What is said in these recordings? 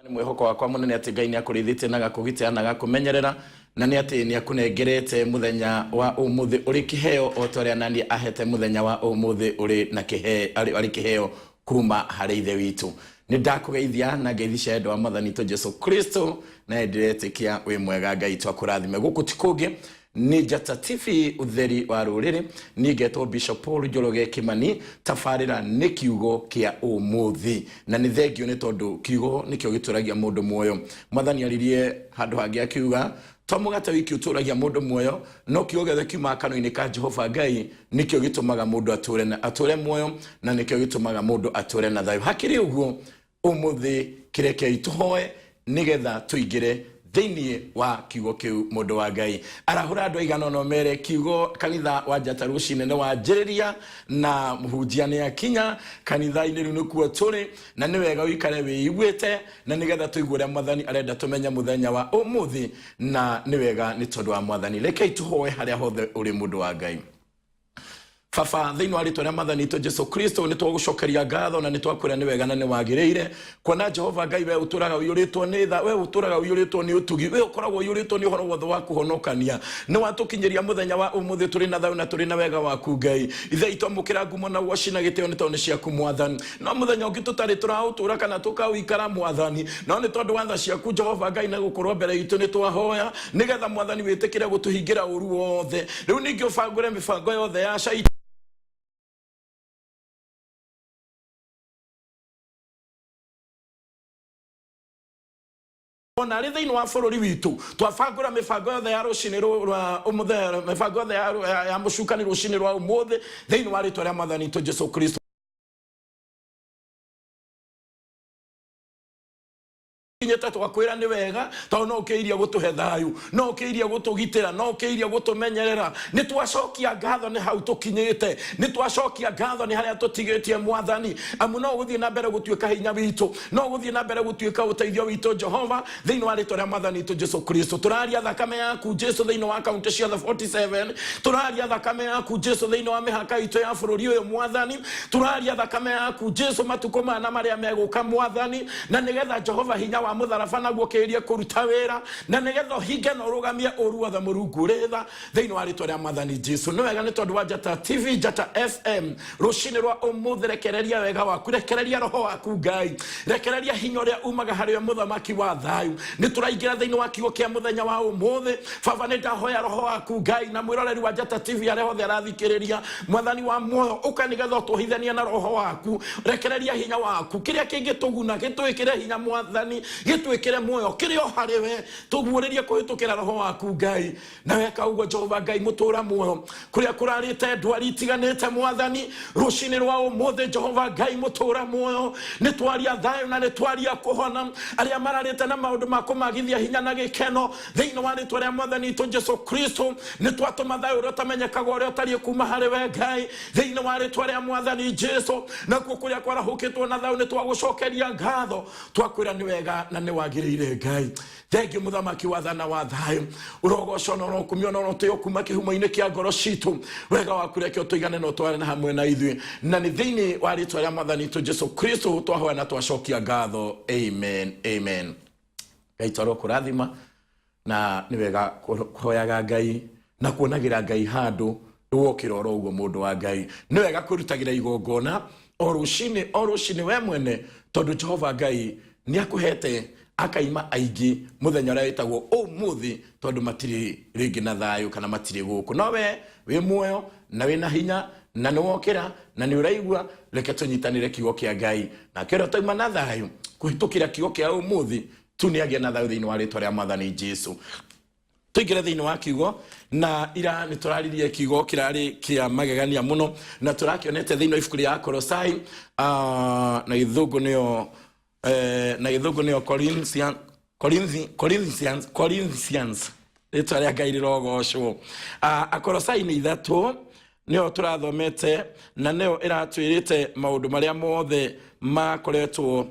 Nĩ mwĩhoko wakwa mũnene atĩ Ngai nĩ akũrĩithĩtie na agakũgitĩra na agakũmenyerera, na nĩ atĩ nĩ akũnengerete mũthenya wa ũmũthĩ ũrĩ kĩheo o ta ũrĩa naniĩ ahete mũthenya wa ũmũthĩ ũrĩ na kĩheo, arĩ kĩheo kuma harĩ Ithe witũ. Nĩ ndakũgeithia na ngeithi cia wendo wa Mwathani witũ Jesu Kristo, na nĩ ndĩretĩkia wĩ mwega. Ngai witũ akũrathime. Gũkũ ti kũngĩ nĩ Njata TV, ũtheri wa rũrĩrĩ. Niĩ ngetwo Bishop Paul Njoroge Kimani. Tabarĩra nĩ kiugo kĩa ũmũthĩ, na nĩ thengio nĩ tondũ kiugo nĩkĩo gĩtũragia mũndũ muoyo. Mwathani aririe handũ hangĩ akiuga, to mũgate wiki ũtũragia mũndũ muoyo, no kiugo gĩothe kiumaga kanua-inĩ ka Jehova Ngai nĩkĩo gĩtũmaga mũndũ atũre na atũre muoyo, na nĩkĩo gĩtũmaga mũndũ atũre na thayũ. Hakĩrĩ ũguo, ũmũthĩ kĩrekei tũhoe nĩgetha tũingĩre thĩinĩ wa kiugo kĩu. Mũndũ wa Ngai, arahũra andũ aigana ũna mere kiugo kanitha wa Njata rũcinĩ nĩ wanjĩrĩria na mũhunjia nĩ akinya kanitha-inĩ. Rĩu nĩkuo tũrĩ, na nĩ wega ũikare wĩiguĩte na nĩgetha tũigue ũrĩa Mwathani arenda tũmenye mũthenya wa ũmũthĩ, na nĩ wega nĩ tondũ wa Mwathani. Rekei tũhoe harĩa hothe ũrĩ, mũndũ wa Ngai. Baba, thĩinĩ wa rĩtwa rĩa Mwathani witũ Jesu Kristo, nĩ twagũcokeria ngatho na nĩ twakwĩra nĩ wega na nĩ wagĩrĩire, kuona Jehova Ngai we ũtũraga ũiyũrĩtwo nĩ tha, we ũtũraga ũiyũrĩtwo nĩ ũtugi, we ũkoragwo ũiyũrĩtwo nĩ ũhoro wothe wa kũhonokania. Nĩ watũkinyĩria mũthenya wa ũmũthĩ tũrĩ na thayũ na tũrĩ na wega waku. Ngai Ithe witũ, amũkĩra ngumo na ũgoci na gĩtĩo nĩ tondũ nĩ ciaku, Mwathani. No mũthenya ũngĩ tũtarĩ tũraũtũra kana tũkaũikara, Mwathani, no nĩ tondũ wa tha ciaku, Jehova Ngai, na gũkorwo mbere itũ, nĩ twahoya nĩgetha Mwathani wĩtĩkĩre gũtũhingĩra ũru wothe. Rĩu ningĩ ũbangũre mĩbango yothe ya Shaitani ona arĩ thĩinĩ wa bũrũri witũ. Twabangũra mĩbango yothe ya rũcinĩ rwa ũmũthĩ, mĩbango yothe ya mũcukani rũcinĩ rwa ũmũthĩ, thĩinĩ wa rĩtwa rĩa Mwathani witũ Jesu Kristo. Kinyĩte twakwĩra nĩ wega, tondũ no ũkĩirie gũtũhe thayũ, no ũkĩirie gũtũgitĩra, no ũkĩirie gũtũmenyerera. Nĩ twacokia ngatho nĩ hau tũkinyĩte, nĩ twacokia ngatho nĩ harĩa tũtigĩtie, Mwathani, amu no ũgũthiĩ na mbere gũtuĩka hinya witũ, no ũgũthiĩ na mbere gũtuĩka ũteithio witũ, Jehova. Thĩinĩ wa rĩtwa rĩa Mwathani witũ Jesu Kristo, tũraria thakame yaku Jesu thĩinĩ wa kaunti ciothe 47. Tũraria thakame yaku Jesu thĩinĩ wa mĩhaka itũ ya bũrũri ũyũ, Mwathani. Tũraria thakame yaku Jesu matukũ mana marĩa megũka, Mwathani, na nĩgetha Jehova hinya wa mũtharaba naguo ũkĩrĩrie kũruta wĩra, na nĩgetha ũhinge na ũrũgamie ũru wothe. Mũrungu ũrĩ tha, thĩinĩ wa rĩtwa rĩa Mwathani Jesu. Nĩ wega nĩ tondũ wa Njata TV, Njata FM rũcinĩ rwa ũmũthĩ. Rekereria wega waku, rekereria roho waku, Ngai, rekereria hinya ũrĩa umaga harĩ we, mũthamaki wa thayũ. Nĩ tũraingĩra thĩinĩ wa kiugo kĩa mũthenya wa ũmũthĩ. Baba, nĩ ndahoya roho waku, Ngai, na mwĩroreri wa Njata TV arĩa hothe arathikĩrĩria, Mwathani wa muoyo, ũka nĩgetha ũtũhithanie na roho waku. Rekereria hinya waku, kĩrĩa kĩngĩtũguna gĩtwĩkĩre hinya, Mwathani, gĩtwĩkĩre muoyo kĩrĩ o harĩ we. Tũguũrĩrie kũhĩtũkĩra roho waku, Ngai, na weka ũguo, Jehova Ngai mũtũra muoyo, kũrĩa kũrarĩte ndwari itiganĩte, Mwathani, rũcinĩ rwa ũmũthĩ, Jehova Ngai mũtũra muoyo, nĩ twaria thayũ na nĩ twaria kũhona arĩa mararĩte na maũndũ ma kũmagithia hinya na gĩkeno. Thĩinĩ wa rĩtwa rĩa Mwathani witũ Jesu Kristo, nĩ twatũma thayũ ũrĩa ũtamenyekaga ũrĩa ũtariĩ kuma harĩ we, Ngai, thĩinĩ wa rĩtwa rĩa Mwathani Jesu. Nakuo kũrĩa kwarahũkĩtwo na thayũ, nĩ twagũcokeria ngatho, twakwĩra nĩ wega na nĩ wagĩrĩire. Ngai, thengiũ, mũthamaki wa thana wa thayũ, ũrogocwo na ũrokumio na ũrotĩo kuma kĩhumo-inĩ kĩa ngoro citũ. Wega waku reke ũtũigane na ũtware na hamwe na ithuĩ, na nĩ thĩinĩ wa rĩtwa rĩa Mwathani witũ Jesu Kristo twahoya na twacokia ngatho. Amen, amen. Ngai twarwo kũrathima, na nĩ wega kũhoyaga Ngai na kuonagĩra Ngai handũ wokĩra oro ũguo. Mũndũ wa Ngai, nĩ wega kwĩrutagĩra igongona o rũcinĩ o rũcinĩ we mwene, tondũ Jehova Ngai nĩ akũhete akaima aingĩ mũthenya ũrĩa wĩtagwo ũmũthĩ, tondũ matirĩ rĩngĩ na thayũ kana matirĩ gũkũ, no we wĩ muoyo na wĩna hinya na nĩ wokĩra na nĩ ũraigua. Reke tũnyitanĩre kiugo kĩa Ngai, nake ũrĩa ũtauma na thayũ kũhĩtũkĩra kiugo kĩa ũmũthĩ tu nĩ agĩa na thayũ thĩinĩ wa rĩtwa rĩa Mwathani Jesu. Tũingĩre thĩinĩ wa kiugo, na ira nĩ tũraririe kiugo kĩrarĩ kĩa magegania mũno, na tũrakĩonete thĩinĩ wa ibuku rĩa Akolosai, na gĩthũngũ nĩyo na gĩthũngũ nĩyo Corinthian, Corinthians, Corinthians. Rĩtwa rĩa Ngai rĩrogocwo. Akolosai nĩ 3 nĩyo tũrathomete, na nĩyo ĩratwĩrĩte maũndũ marĩa mothe makoretwo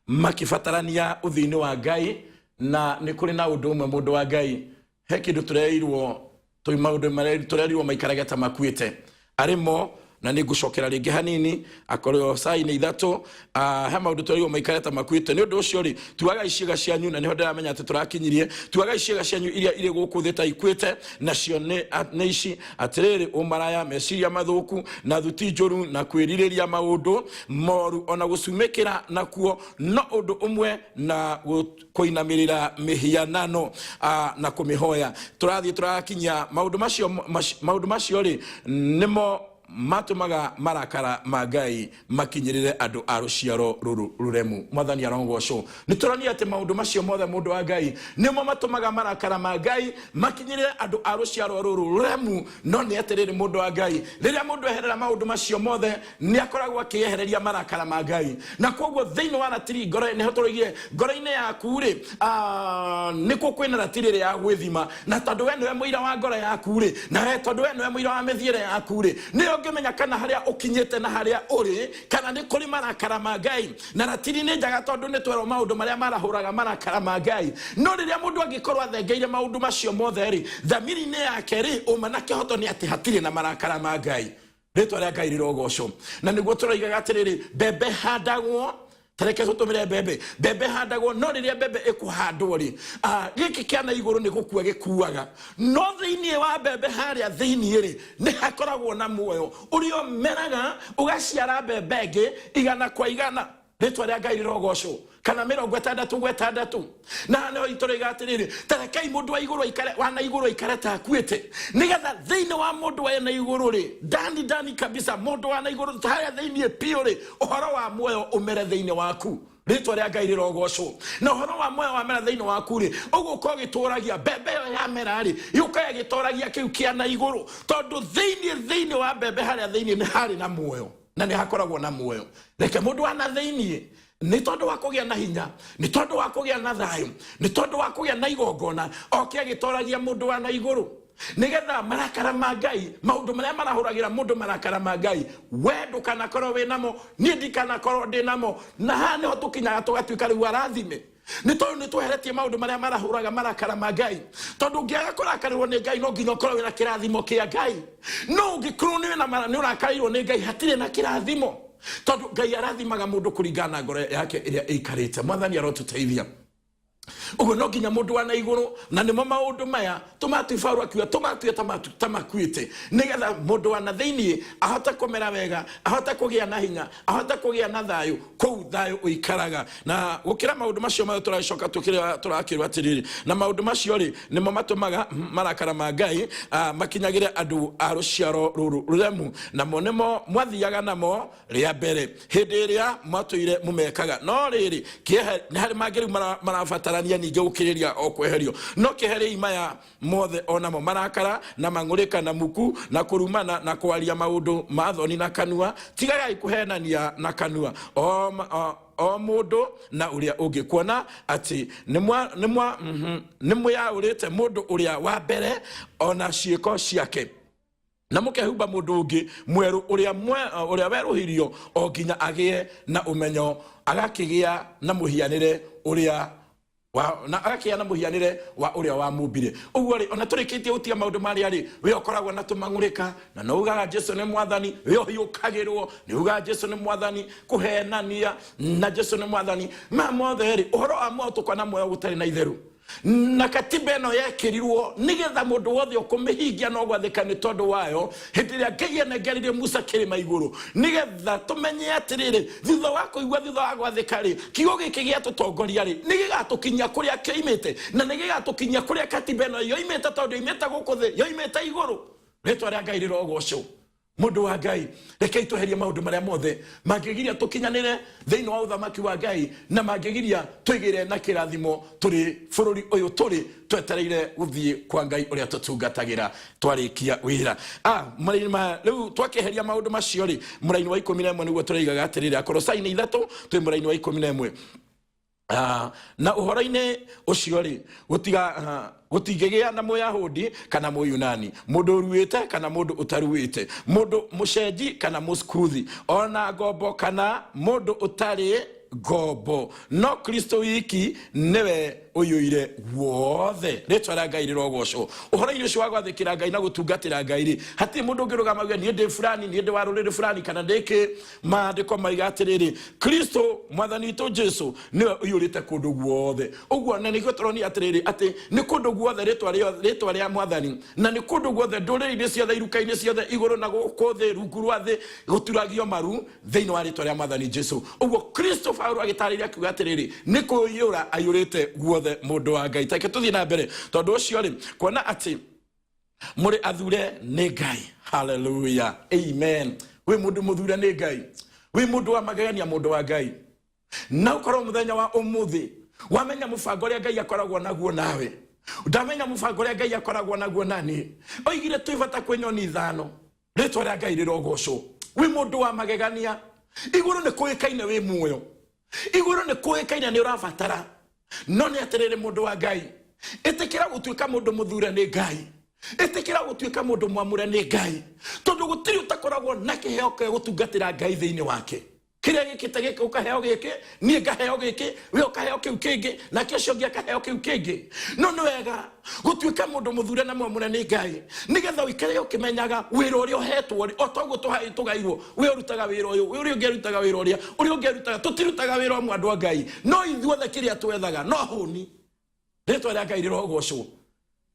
makibatarania ũthiũ-inĩ wa Ngai. Na nĩ kũrĩ na ũndũ ũmwe, mũndũ wa Ngai, he kĩndũ tũrerirwo, maũndũ marĩa tũrerirwo maikarage ta makuĩte arĩ mo na Na nĩ ngũcokera rĩngĩ hanini Akolosai nĩ 3. He maũndũ tũraigua maikare ta makuĩte. Nĩ ũndũ ũcio rĩ, tuagai ciĩga cianyu, na nĩho ndĩramenya atĩ tũrakinyirie, tuagai ciĩga cianyu iria irĩ gũkũ thĩ ta ikuĩte, nacio nĩ ici, atĩrĩrĩ, ũmaraya, meciria mathũku, na thuti njũru, na kwĩrirĩria maũndũ moru, ona gũcumĩkĩra nakuo no ũndũ ũmwe na kũinamĩrĩra mĩhianano na kũmĩhoya. Tũrathiĩ tũrakinyia maũndũ macio. Maũndũ macio rĩ, nĩmo matũmaga marakara ma Ngai makinyĩrĩre andũ a rũciaro rũrũ rũremu. Mwathani arogocwo. Nĩ tũronire atĩ maũndũ macio mothe, mũndũ wa Ngai, nĩmo matũmaga marakara ma Ngai makinyĩrĩre andũ a rũciaro rũrũ rũremu. No nĩ atĩrĩrĩ, mũndũ wa Ngai, rĩrĩa mũndũ eherera maũndũ macio mothe, nĩ akoragwo akĩehereria marakara ma Ngai. Na koguo thĩinĩ wa ratiri ngoro, nĩho tũroigire ngoro-inĩ yaku rĩ, nĩkuo kwĩna ratiri ĩrĩa ya gwĩthima. Na tondũ we nĩwe mũira wa ngoro yaku rĩ, na we tondũ we nĩwe mũira wa mĩthiĩre yaku rĩ, nĩwe ũngĩmenya kana harĩa ũkinyĩte na harĩa ũrĩ, kana nĩ kũrĩ marakara ma Ngai. Na ratiri nĩ njega tondũ nĩ twerwo maũndũ marĩa marahũraga marakara ma Ngai. No rĩrĩa mũndũ angĩkorwo athengeire maũndũ macio mothe rĩ, thamiri-inĩ yake rĩ, ũma na kĩhoto nĩ atĩ hatirĩ na marakara ma Ngai. Rĩtwa rĩa Ngai rĩrogocwo. Na nĩguo tũroigaga atĩrĩrĩ, mbembe handagwo, tareke tũtũmĩre mbembe. Mbembe handagwo, no rĩrĩa mbembe ĩkũhandwo rĩ, gĩkĩ kĩa na igũrũ nĩ gũkua gĩkuaga, no thĩinĩ wa mbembe harĩa thĩinĩ rĩ, nĩ hakoragwo na muoyo ũrĩa ũmeraga ũgaciara mbembe ĩngĩ 100 kwa 100. Rĩtwa rĩa Ngai rĩrogocwo. Kana 60 kwa 60. Na nĩho itũraiga atĩrĩrĩ, tarekei mũndũ wa igũrũ aikare, wa na igũrũ aikare ta akuĩte, nĩgetha thĩinĩ wa mũndũ wa na igũrũ rĩ, ndani ndani kabisa, mũndũ wa na igũrũ harĩa thĩinĩ biũ rĩ, ũhoro wa muoyo ũmere thĩinĩ waku. Rĩtwa rĩa Ngai rĩrogocwo. Na ũhoro wa muoyo wamera thĩinĩ waku rĩ, ũgũka ũgĩtũragia mbembe ĩyo yamera rĩ, yũka ĩgĩtoragia kĩu kĩa na igũrũ, tondũ thĩinĩ wa mbembe harĩa thĩinĩ nĩ harĩ na muoyo, na nĩ hakoragwo na muoyo. Reke mũndũ wa na thĩinĩ, nĩ tondũ wa kũgĩa na hinya, nĩ tondũ wa kũgĩa na thayũ, nĩ tondũ wa kũgĩa na igongona, oke agĩtoragia mũndũ wa na igũrũ, nĩgetha marakara ma Ngai, maũndũ marĩa marahũragĩra mũndũ marakara ma Ngai, we ndũkanakorwo wĩ namo, niĩ ndikanakorwo ndĩ namo. Na haha nĩho tũkinyaga tũgatuĩka rĩu arathime, nĩ tondũ nĩ tweheretie maũndũ marĩa marahũraga marakara ma Ngai. Tondũ ũngĩaga kũrakarĩrwo nĩ Ngai, no nginya ũkorwo wĩna kĩrathimo kĩa Ngai. No ũngĩkorwo nĩ ũrakarĩirwo nĩ Ngai, hatirĩ na kĩrathimo, tondũ Ngai arathimaga mũndũ kũringana na ngoro yake ĩrĩa ĩikarĩte. Mwathani arotũteithia. Ũguo no nginya mũndũ wa na igũrũ, na nĩmo maũndũ maya tũmatui Paulo akiuga tũmatue ta makuĩte, nĩgetha mũndũ wa na thĩinĩ ahote kũmera wega, ahote kũgĩa na hinya, ahote kũgĩa na thayũ kũu thayũ ũikaraga. Na gũkĩra maũndũ macio mothe, tũracoka tũrakĩrwo atĩrĩrĩ, na maũndũ macio rĩ, nĩmo matũmaga marakara ma Ngai makinyagĩre andũ a rũciaro rũrũ rũremu. Namo nĩmo mwathiaga namo rĩa mbere hĩndĩ ĩrĩa mwatũire mũmekaga. No rĩrĩ, kĩehe nĩ harĩ mangĩ rĩu marabatarania ningĩ gũkĩrĩria o kweherio. No kĩeherei maya mothe onamo, marakara na mang'ũrĩka na muku na kũrumana na kwaria maũndũ ma thoni na kanua. Tigagai kũhenania na kanua, o mũndũ na ũrĩa ũngĩ, kuona atĩ nĩ mwĩyaũrĩte mũndũ ũrĩa wa mbere ona ciĩko ciake, na mũkehumba mũndũ ũngĩ mwerũ, ũrĩa werũhirio o nginya agĩe na ũmenyo, agakĩgĩa na mũhianĩre ũrĩa wa, na agakĩgĩa na mũhianĩre wa ũrĩa wamumbire. Ũguo rĩ, ona tũrĩkĩtie gũtiga maũndũ marĩa rĩ, we ũkoragwo na tũmang'ũrĩka na no ugaga Jesu nĩ mwathani, we ũhiũkagĩrwo nĩ ugaga Jesu nĩ mwathani, kũhenania na Jesu nĩ mwathani, maya mothe rĩ, ũhoro wa muoyo tũkona muoyo gũtarĩ na itherũ. Na katiba ĩno yekĩrirwo nĩgetha mũndũ wothe ũkũmĩhingia no gwathĩka nĩ tondũ wayo, hĩndĩ ĩrĩa Ngai anengerire Musa kĩrĩma igũrũ, nĩgetha tũmenye atĩrĩrĩ, thutha wa kũigua, thutha wa gwathĩka rĩ, kiugo gĩkĩ gĩatũtongoria rĩ, nĩ gĩgatũkinyia kũrĩa kĩoimĩte, na nĩ gĩgatũkinyia kũrĩa katiba ĩno yoimĩte, tondũ yoimĩte gũkũ thĩ, yoimĩte igũrũ. Rĩtwa rĩa Ngai rĩrogocwo. Mũndũ wa Ngai, rekei tweherie maũndũ marĩa mothe mangĩgiria tũkinyanĩre thĩinĩ wa ũthamaki wa Ngai, na mangĩgiria twĩgĩre na kĩrathimo tũrĩ bũrũri ũyũ tũrĩ twetereire gũthiĩ kwa Ngai ũrĩa tũtungatagĩra twarĩkia wĩra. Rĩu twakĩeheria maũndũ macio rĩ, mũraini wa 11 nĩguo tũraigaga atĩrĩrĩ, Akolosai nĩ 3, twĩ mũraini wa 11. Na ũhoro-inĩ ũcio rĩ, gũtingĩgĩa na Mũyahudi kana Mũyunani, mũndũ ũruĩte kana mũndũ ũtaruĩte, mũndũ mũcenji kana mũskuthi, ona ngombo kana mũndũ ũtarĩ. Ngombo, no Kristo wiki nĩwe ũiyũire guothe. Rĩtwa rĩa Ngai rĩrogocwo. Ũhoro-inĩ ũcio wa gwathĩkĩra Ngai na gũtungatĩra Ngai rĩ, hatirĩ mũndũ ũngĩrũgama auge niĩ ndĩ fulani, niĩ ndĩ wa rũrĩrĩ fulani, kana ndĩ kĩ. Maandĩko maiga atĩrĩrĩ, Kristo Mwathani witũ Jesu nĩwe ũiyũrĩte kũndũ guothe. Ũguo na nĩkĩo tũronia atĩrĩrĩ, atĩ nĩ kũndũ guothe rĩtwa rĩa Mwathani, na nĩ kũndũ guothe, ndũrĩrĩ-inĩ ciothe, iruka-inĩ ciothe, igũrũ na gũkũ thĩ, rungu rwa thĩ, gũturagio maru thĩinĩ wa rĩtwa rĩa Mwathani Jesu. Ũguo Kristo, Paulo agĩtarĩria akiuga atĩrĩrĩ, nĩ kũiyũra aiyũrĩte guothe, mũndũ wa Ngai. Take tũthiĩ na mbere. Tondũ ũcio rĩ, kuona atĩ mũrĩ athure nĩ Ngai, haleluya, amen. Wĩ mũndũ mũthure nĩ Ngai, wĩ mũndũ wa magegania, mũndũ wa Ngai. Na ũkorwo mũthenya wa ũmũthĩ wamenya mũbango ũrĩa Ngai akoragwo naguo nawe, ndamenya mũbango ũrĩa Ngai akoragwo naguo naniĩ. Oigire twĩ bata kwĩ nyoni ithano. Rĩtwa rĩa Ngai rĩrogocwo. Wĩ mũndũ wa magegania. Igũrũ nĩ kũĩkaine wĩ muoyo, igũrũ nĩ kũĩkaine nĩ ũrabatara. No nĩ atĩrĩrĩ, mũndũ wa Ngai, ĩtĩkĩra gũtuĩka mũndũ mũthure nĩ Ngai, ĩtĩkĩra gũtuĩka mũndũ mwamũre nĩ Ngai, tondũ gũtirĩ ũtakoragwo na kĩheo kĩa gũtungatĩra Ngai thĩinĩ wake. Kĩrĩa gĩkĩte gĩkĩ ũkaheo gĩkĩ, niĩ ngaheo gĩkĩ, we ũkaheo kĩu kĩngĩ, nake ũcio ũngĩ akaheo kĩu kĩngĩ. No nĩ wega gũtuĩka mũndũ mũthure na mwamũre nĩ Ngai, nĩgetha ũikare ũkĩmenyaga wĩra ũrĩa ũhetwo. O ta ũguo tũgairwo, we ũrutaga wĩra ũyũ, we ũrĩa ũngĩ arutaga wĩra ũrĩa, ũrĩa ũngĩ arutaga. Tũtirutaga wĩra ũmwe, andũ a Ngai, no ithuothe kĩrĩa twethaga no hũni. Rĩtwa rĩa Ngai rĩrogocwo.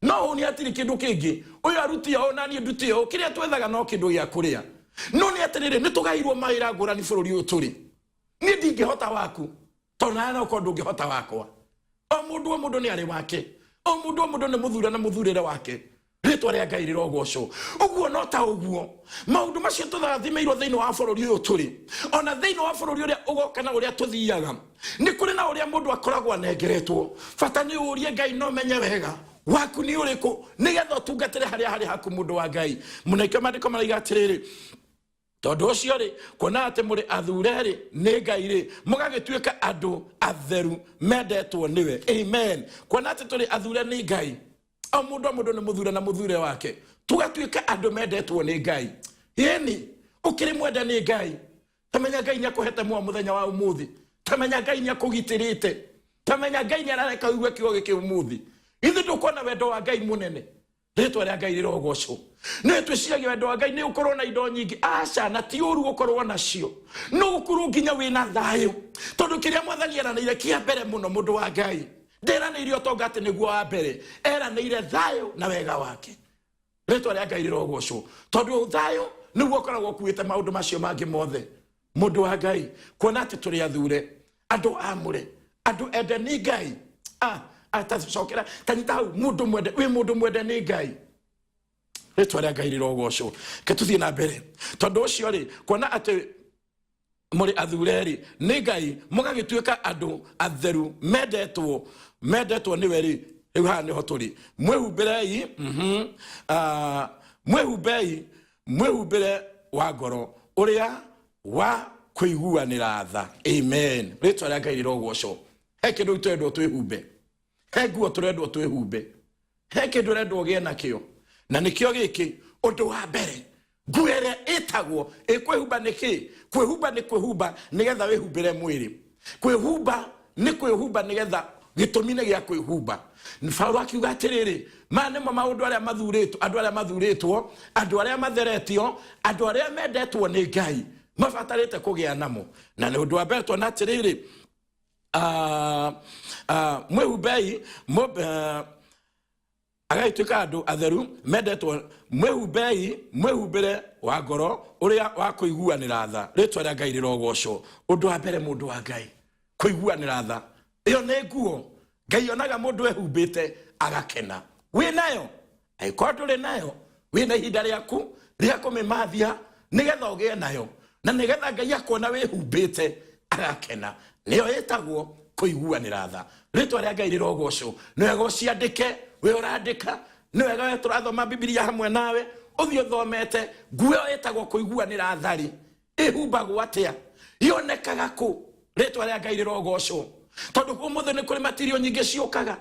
No hũni, hatirĩ kĩndũ kĩngĩ. Ũyũ aruti ũũ na niĩ ndute ũũ, kĩrĩa twethaga no kĩndũ gĩa kũrĩa. No nĩ atĩrĩrĩ, nĩ tũgairwo mawĩra ngũrani bũrũri ũyũ tũrĩ. Niĩ ndingĩhota waku, tondũ nawe no ũkorwo ndũngĩhota wakwa. O mũndũ o mũndũ nĩ arĩ wake, o mũndũ o mũndũ nĩ mũthure na mũthurĩre wake. Rĩtwa rĩa Ngai rĩrogocwo. Ũguo no ta ũguo maũndũ macio tũrathimĩirwo thĩinĩ wa bũrũri ũyũ tũrĩ, ona thĩinĩ wa bũrũri ũrĩa ũgoka na ũrĩa tũthiaga, nĩ kũrĩ na ũrĩa mũndũ akoragwo anengeretwo. Bata nĩ ũrie Ngai no menye wega waku nĩ ũrĩkũ, nĩgetha ũtungatĩre harĩa harĩ haku, mũndũ wa Ngai. Mũno ikĩo maandĩko maraiga atĩrĩrĩ, tondũ ũcio rĩ, kuona atĩ mũrĩ athure rĩ nĩ Ngai rĩ, mũgagĩtuĩka andũ atheru mendetwo nĩwe. Amen. Kuona atĩ tũrĩ athure nĩ Ngai, o mũndũ o mũndũ nĩ mũthure na mũthure wake, tũgatuĩka andũ mendetwo nĩ Ngai. Ĩni ũkĩrĩ mwende nĩ Ngai. Tamenya Ngai nĩ akũhete muoyo mũthenya wa ũmũthĩ, tamenya Ngai nĩ akũgitĩrĩte, tamenya Ngai nĩ arareka ũigue kiugo gĩkĩ ũmũthĩ. Ithuĩ ndũkuona wendo wa Ngai mũnene. Rĩtwa rĩa Ngai rĩrogocwo. Nĩ twĩciragia wendo wa Ngai nĩ ũkorwo na indo nyingĩ. Aca, na ti ũru gũkorwo nacio, no gũkorwo nginya wĩna thayũ, tondũ kĩrĩa Mwathani eranĩire kĩa mbere mũno, mũndũ wa Ngai, nderanĩire ũtonga atĩ nĩguo wa mbere, eranĩire thayũ na wega wake. Rĩtwa rĩa Ngai rĩrogocwo, tondũ thayũ nĩguo ũkoragwo ũkuĩte maũndũ macio mangĩ mothe, mũndũ wa Ngai. Kuona atĩ tũrĩ athure, andũ amũre, andũ ende nĩ Ngai. Tacokera tanyita hau, mũndũ mwende, wĩ mũndũ mwende nĩ Ngai. Rĩtwa rĩa Ngai rĩrogocwo. Ke tũthiĩ na mbere. Tondũ ũcio rĩ, kuona atĩ mũrĩ athure rĩ nĩ Ngai, mũgagĩtuĩka andũ atheru mendetwo nĩwe rĩ, rĩu haha nĩho tũrĩ. Mwĩhumbĩrei, mwĩhumbei mwĩhumbĩre wa ngoro ũrĩa wa kũiguanĩra tha. Amen. Rĩtwa rĩa Ngai rĩrogocwo. He kĩndũ tũrendwo twĩhumbe, he nguo tũrendwo twĩhumbe, he kĩndũ ũrendwo ũgĩe nakĩo, na nĩkĩo gĩkĩ. Ũndũ wa mbere, nguo ĩrĩa ĩtagwo ĩkwĩhumba nĩ kĩ? Kwĩhumba nĩ kwĩhumba nĩgetha wĩhumbĩre mwĩrĩ. Kwĩhumba nĩ kwĩhumba nĩgetha gĩtũmi nĩ gĩa kwĩhumba. Paulo akiuga atĩrĩrĩ, maya nĩmo maũndũ arĩa mathurĩtwo, andũ arĩa mathurĩtwo, andũ arĩa matheretio, andũ arĩa mendetwo nĩ Ngai mabatarĩte kũgĩa namo. Na nĩ ũndũ wa mbere tuona atĩrĩrĩ, mwĩhumbei agagĩtuĩka andũ atheru mendetwo, mwĩhumbei mwĩhumbĩre wa ngoro ũrĩa wa kũiguanĩra tha. Rĩtwa rĩa Ngai rĩrogocwo. Ũndũ wa mbere, mũndũ wa Ngai, kũiguanĩra tha, ĩyo nĩ nguo Ngai onaga mũndũ ehumbĩte agakena. Wĩ nayo? Angĩkorwo ndũrĩ nayo, wĩna ihinda rĩaku rĩa kũmĩmathia nĩgetha ũgĩe nayo, na nĩgetha Ngai akuona wĩhumbĩte agakena. Nĩyo ĩtagwo kũiguanĩra tha. Rĩtwa rĩa Ngai rĩrogocwo. Nĩ wega ũciandĩke, we ũrandĩka, nĩ wega we tũrathoma Bibilia hamwe nawe ũthiĩ ũthomete. Nguo ĩyo ĩtagwo kũiguanĩra tha rĩ, ĩhumbagwo atĩa? Yonekaga kũ? Rĩtwa rĩa Ngai rĩrogocwo. Tondũ ũmũthĩ nĩ kũrĩ matirio nyingĩ ciũkaga.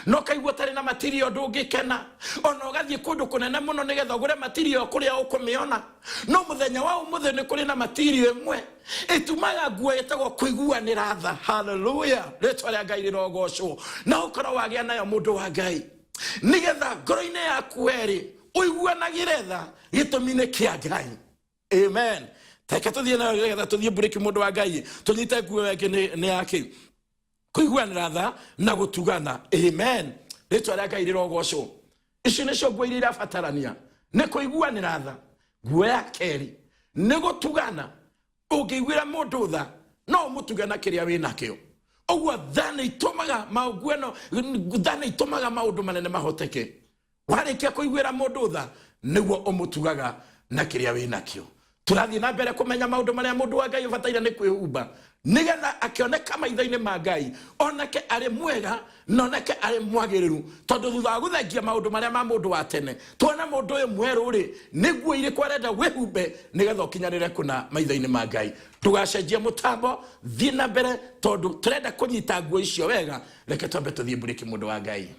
Na ũkaigua ũtarĩ na matirio ndũngĩkena, ona ũgathiĩ kũndũ kũnene mũno nĩgetha ũgũre matirio kũrĩa ũkũmĩona. No mũthenya wa ũmũthĩ nĩ kũrĩ na matirio ĩmwe ĩtumaga nguo ĩtagwo kũiguanĩra tha. Haleluya, rĩtwa rĩa Ngai rĩrogocwo. Na ũkorwo wagĩa nayo, mũndũ wa Ngai, nĩgetha ngoro-inĩ yaku werĩ ũiguanagĩre tha gĩtũmi-inĩ kĩa Ngai. Amen. Reke tũthiĩ nayo nĩgetha tũthiĩ mburĩki, mũndũ wa Ngai, tũnyite nguo ĩngĩ nĩ yake kũiguanĩra tha na gũtugana. Amen, rĩtwa rĩa Ngai rĩrogocwo. Icio nĩcio nguo iria irabatarania: nĩ kũiguanĩra tha, nguo ya kerĩ nĩ gũtugana. Ũngĩiguĩra mũndũ tha, no ũmũtuge na kĩrĩa wĩ nakĩo. Ũguo tha nĩ itũmaga maũguo ĩno, tha nĩ itũmaga maũndũ manene mahoteke. Warĩkia kũiguĩra mũndũ tha, nĩguo ũmũtugaga na kĩrĩa wĩ nakĩo. Tũrathiĩ na mbere kũmenya maũndũ marĩa mũndũ wa Ngai ũbataire nĩ kwĩhumba nĩgetha akĩoneka maitho-inĩ ma Ngai onake arĩ mwega na onake arĩ mwagĩrĩru, tondũ thutha wa gũthengia maũndũ marĩa ma mũndũ wa tene, tuona mũndũ ũyũ mwerũ rĩ, nĩ nguo irĩkũ arenda wĩhumbe nĩgetha ũkinyanĩre kũna maitho-inĩ ma Ngai. Ndũgacenjie mũtambo, thiĩ na mbere, tondũ tũrenda kũnyita nguo icio wega. Reke twambe tũthiĩ mburĩki, mũndũ wa Ngai.